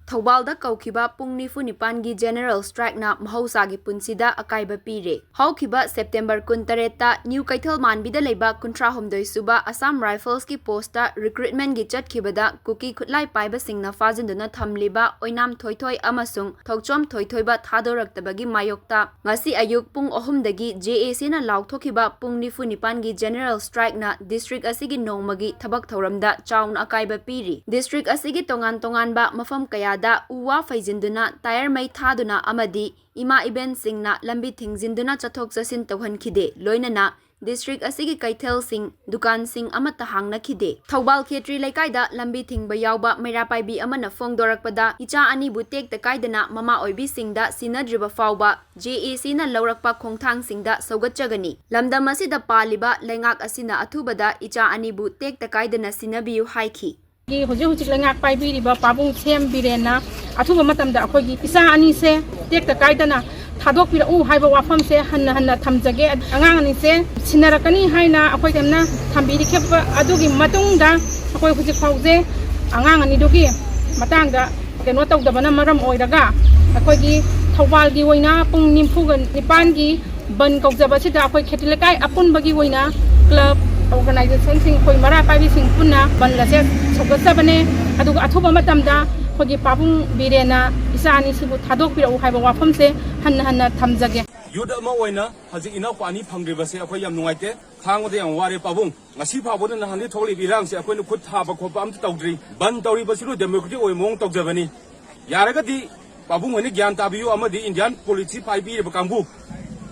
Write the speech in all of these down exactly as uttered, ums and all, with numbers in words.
ꯊꯧꯕꯥꯜꯗ ꯀꯧꯈꯤꯕ ꯄꯨꯡ ꯅꯤꯐꯨ ꯅꯤꯄꯥꯟꯒꯤ General Strikeꯅ ꯃꯍꯧꯁꯥꯒꯤ ꯄꯨꯟꯁꯤꯗ ꯑꯀꯥꯏꯕ ꯄꯤꯔꯦ꯫ ꯍꯧꯈꯤꯕ September ꯀꯨꯟꯇꯔꯦꯠꯇ ꯅ꯭ꯌꯨ ꯀꯩꯊꯦꯜ ꯃꯥꯟꯕꯤꯗ ꯂꯩꯕ ꯀꯨꯟꯊ꯭ꯔꯥ ꯍꯨꯝꯗꯣꯏ ꯁꯨꯕ Assam Riflesꯀꯤ postꯇ recruitmentꯒꯤ ꯆꯠꯈꯤꯕꯗ ꯀꯨꯀꯤ ꯈꯨꯠꯂꯥꯏ ꯄꯥꯏꯕꯁꯤꯡꯅ ꯐꯥꯖꯤꯟꯗꯨꯅ ꯊꯝꯂꯤꯕ ꯑꯣꯏꯅꯥꯝ ꯊꯣꯏꯊꯣꯏ ꯑꯃꯁꯨꯡ ꯊꯧꯆꯣꯝ ꯊꯣꯏꯊꯣꯏꯕ ꯊꯥꯗꯣꯔꯛꯇꯕꯒꯤ ꯃꯥꯌꯣꯛꯇ ꯉꯁꯤ ꯑꯌꯨꯛ ꯄꯨꯡ ꯑꯍꯨꯝꯗꯒꯤ JACꯅ ꯂꯥꯎꯊꯣꯛꯈꯤꯕ ꯄꯨꯡ ꯅꯤꯐꯨ ꯅꯤꯄꯥꯟꯒꯤ General Strikeꯅ district ꯑꯁꯤꯒꯤ ꯅꯣꯡꯃꯒꯤ ꯊꯕꯛ ꯊꯧꯔꯝꯗ ꯆꯥꯎꯅ ꯑꯀꯥꯏꯕ ꯄꯤꯔꯤ꯫ District ꯑꯁꯤꯒꯤ ꯇꯣꯉꯥꯟ ꯇꯣꯉꯥꯟꯕ ꯃꯐꯝ ꯀꯌꯥꯗ ꯎ ꯋꯥ ꯐꯩꯖꯤꯟꯗꯨꯅ, tyre ꯃꯩ ꯊꯥꯗꯨꯅ ꯑꯃꯗꯤ ꯏꯃꯥ ꯏꯕꯦꯟꯁꯤꯡꯅ ꯂꯝꯕꯤ ꯊꯤꯡꯖꯤꯟꯗꯨꯅ ꯆꯠꯊꯣꯛ ꯆꯠꯁꯤꯟ ꯇꯧꯍꯟꯈꯤꯗꯦ꯫ ꯂꯣꯏꯅꯅ district ꯑꯁꯤꯒꯤ ꯀꯩꯊꯦꯜꯁꯤꯡ, ꯗꯨꯀꯥꯟꯁꯤꯡ ꯑꯃꯠꯇ ꯍꯥꯡꯅꯈꯤꯗꯦ꯫ ꯊꯧꯕꯥꯜ ꯈꯦꯇ꯭ꯔꯤ ꯂꯩꯀꯥꯏꯗ ꯂꯝꯕꯤ ꯊꯤꯡꯕ ꯌꯥꯎꯕ ꯃꯩꯔꯥ ꯄꯥꯏꯕꯤ ꯑꯃꯅ ꯐꯣꯡꯗꯣꯔꯛꯄꯗ, ꯏꯆꯥ ꯑꯅꯤꯕꯨ ꯇꯦꯛꯇ ꯀꯥꯏꯗꯅ ꯃꯃꯥ ꯑꯣꯏꯕꯤꯁꯤꯡꯗ ꯁꯤꯟꯅꯗ꯭ꯔꯤꯕ ꯐꯥꯎꯕ JACꯅ ꯂꯧꯔꯛꯄ ꯈꯣꯡꯊꯥꯡꯁꯤꯡꯗ ꯁꯧꯒꯠꯆꯒꯅꯤ꯫ ꯂꯝꯗꯝ ꯑꯁꯤꯗ ꯄꯥꯜꯂꯤꯕ ꯂꯩꯉꯥꯛ ꯑꯁꯤꯅ ꯑꯊꯨꯕꯗ ꯏꯆꯥ ꯑꯅꯤꯕꯨ ꯇꯦꯛꯇ ꯀꯥꯏꯗꯅ ꯁꯤꯟꯅꯕꯤꯌꯨ ꯍꯥꯏꯈꯤ꯫ ꯍꯧꯖꯤꯛ ꯍꯧꯖꯤꯛ ꯂꯩꯉꯥꯛ ꯄꯥꯏꯕꯤꯔꯤꯕ ꯄꯥꯕꯨꯡ ꯁꯦꯝ ꯕꯤꯔꯦꯟꯅ ꯑꯊꯨꯕ ꯃꯇꯝꯗ ꯑꯩꯈꯣꯏꯒꯤ ꯏꯆꯥ ꯑꯅꯤꯁꯦ ꯇꯦꯛꯇ ꯀꯥꯏꯗꯅ ꯊꯥꯗꯣꯛꯄꯤꯔꯛꯎ ꯍꯥꯏꯕ ꯋꯥꯐꯝꯁꯦ ꯍꯟꯅ ꯍꯟꯅ ꯊꯝꯖꯒꯦ꯫ ꯑꯉꯥꯡ ꯑꯅꯤꯁꯦ ꯁꯤꯟꯅꯔꯛꯀꯅꯤ ꯍꯥꯏꯅ ꯑꯩꯈꯣꯏ ꯇꯦꯝꯅ ꯊꯝꯕꯤꯈꯤꯕ ꯑꯗꯨꯒꯤ ꯃꯇꯨꯡꯗ ꯑꯩꯈꯣꯏ ꯍꯧꯖꯤꯛ ꯐꯥꯎꯁꯦ ꯑꯉꯥꯡ ꯑꯅꯤꯗꯨꯒꯤ ꯃꯇꯥꯡꯗ ꯀꯩꯅꯣ ꯇꯧꯗꯕꯅ ꯃꯔꯝ ꯑꯣꯏꯔꯒ ꯑꯩꯈꯣꯏꯒꯤ ꯊꯧꯕꯥꯜꯒꯤ ꯑꯣꯏꯅ ꯄꯨꯡ ꯅꯤꯐꯨꯒ ꯅꯤꯄꯥꯟꯒꯤ ꯕꯟ ꯀꯧꯖꯕ ꯑꯁꯤꯗ ꯑꯩꯈꯣꯏ ꯈꯦꯇ꯭ꯔꯤ ꯂꯩꯀꯥꯏ ꯑꯄꯨꯟꯕꯒꯤ ꯑꯣꯏꯅ club organizationꯁꯤꯡ, ꯑꯩꯈꯣꯏ ꯃꯔꯥ ꯄꯥꯏꯕꯤꯁꯤꯡ ꯄꯨꯟꯅ ꯕꯟ ꯑꯁꯦ ꯁꯧꯒꯠꯆꯕꯅꯦ꯫ ꯑꯗꯨꯒ ꯑꯊꯨꯕ ꯃꯇꯝꯗ ꯑꯩꯈꯣꯏꯒꯤ ꯄꯥꯕꯨꯡ ꯕꯤꯔꯦꯟꯅ ꯏꯆꯥ ꯑꯅꯤꯁꯤꯕꯨ ꯊꯥꯗꯣꯛꯄꯤꯔꯛꯎ ꯍꯥꯏꯕ ꯋꯥꯐꯝꯁꯦ ꯍꯟꯅ ꯍꯟꯅ ꯊꯝꯖꯒꯦ꯫ Youth ꯑꯃ ꯑꯣꯏꯅ ꯍꯧꯖꯤꯛ ꯏꯅꯥꯎꯄꯥ ꯑꯅꯤ ꯐꯪꯗ꯭ꯔꯤꯕꯁꯦ ꯑꯩꯈꯣꯏ ꯌꯥꯝ ꯅꯨꯡꯉꯥꯏꯇꯦ꯫ ꯈꯥꯡꯕꯗ ꯌꯥꯝ ꯋꯥꯔꯦ ꯄꯥꯕꯨꯡ꯫ ꯉꯁꯤ ꯐꯥꯎꯕꯗ ꯅꯍꯥꯟꯗꯒꯤ ꯊꯣꯛꯂꯤꯕ ꯏꯔꯥꯡꯁꯦ ꯑꯩꯈꯣꯏꯅ ꯈꯨꯠ ꯊꯥꯕ ꯈꯣꯠꯄ ꯑꯝꯇ ꯇꯧꯗ꯭ꯔꯤ꯫ ꯕꯟ ꯇꯧꯔꯤꯕꯁꯤꯁꯨ democratic ꯑꯣꯏꯕ ꯃꯑꯣꯡ ꯇꯧꯖꯕꯅꯤ꯫ ꯌꯥꯔꯒꯗꯤ ꯄꯥꯕꯨꯡ ꯍꯣꯏꯅ ꯒ꯭ꯌꯥꯟ ꯇꯥꯕꯤꯌꯨ ꯑꯃꯗꯤ Indian policy ꯄꯥꯏꯕꯤꯔꯤꯕ ꯀꯥꯡꯕꯨ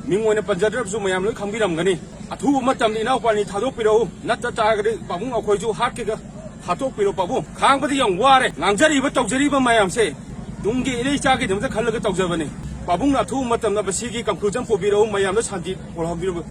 ꯃꯤꯡ ꯑꯣꯏꯅ ꯄꯟꯖꯗ꯭ꯔꯕꯁꯨ ꯃꯌꯥꯝ ꯂꯣꯏ ꯈꯪꯕꯤꯔꯝꯒꯅꯤ꯫ ꯑꯊꯨꯕ ꯃꯇꯝꯗ ꯏꯅꯥꯎꯄꯥ ꯑꯅꯤ ꯊꯥꯗꯣꯛꯄꯤꯔꯛꯎ, ꯅꯠꯇ ꯇꯥꯔꯒꯗꯤ ꯄꯥꯕꯨꯡ ꯑꯩꯈꯣꯏꯁꯨ ꯍꯥꯠꯀꯦꯒ ꯊꯥꯗꯣꯛꯄꯤꯔꯣ ꯄꯥꯕꯨꯡ꯫ ꯈꯥꯡꯕꯗ ꯌꯥꯝ ꯋꯥꯔꯦ꯫ ꯉꯥꯡꯖꯔꯤꯕ ꯇꯧꯖꯔꯤꯕ ꯃꯌꯥꯝꯁꯦ ꯇꯨꯡꯒꯤ ꯏꯔꯩ ꯏꯆꯥꯒꯤꯗꯃꯛꯇ ꯈꯜꯂꯒ ꯇꯧꯖꯕꯅꯤ꯫ ꯄꯥꯕꯨꯡꯅ ꯑꯊꯨꯕ ꯃꯇꯝꯗ ꯃꯁꯤꯒꯤ conclusion ꯄꯨꯕꯤꯔꯛꯎ, ꯃꯌꯥꯝꯗ ꯁꯥꯟꯇꯤ ꯄꯨꯔꯛꯍꯟꯕꯤꯔꯛꯎ꯫